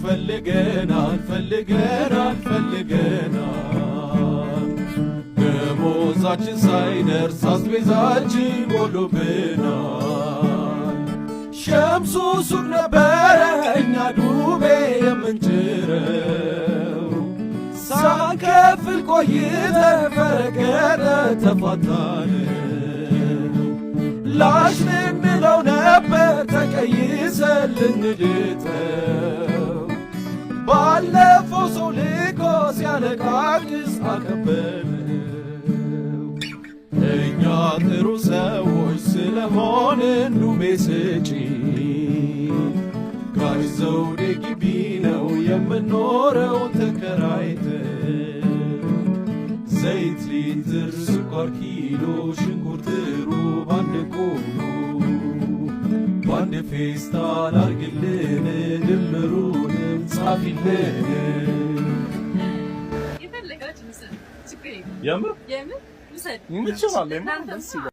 ፈልገናል፣ ፈልገናል፣ ፈልገናል። ደሞዛችን ሳይደርስ አስቤዛችን ጎሎብናል። ሸምሱ ሱቅ ነበረ እኛ ዱቤ የምንጭረው፣ ሳንከፍል ቆይተን ፈረገጠ ተፋታን። ላሽ ልንለው ነበር ተቀይሰን ልንድጠው፣ ባለፈው ሰው ልኮ ሲያለቃቅስ አቀበልነው። እኛ ጥሩ ሰዎች ስለሆንን ዱቤ ስጪ፣ ጋሽ ዘውዴ ግቢ ነው የምኖረው ተከራይተን። ዘይት ሊትር፣ ስኳር ኪሎ፣ ሽንኩርት ሩብ፣ አንድ ቆሎ በአንድ ፌስታል አርግልን፣ ድምሩንም ጻፊልን። የፈለጋችሁ ውሰድ፣ ችግር የለም። የምር? የምር ውሰድ። ይችላል። እናንተማ ደስ ይላል።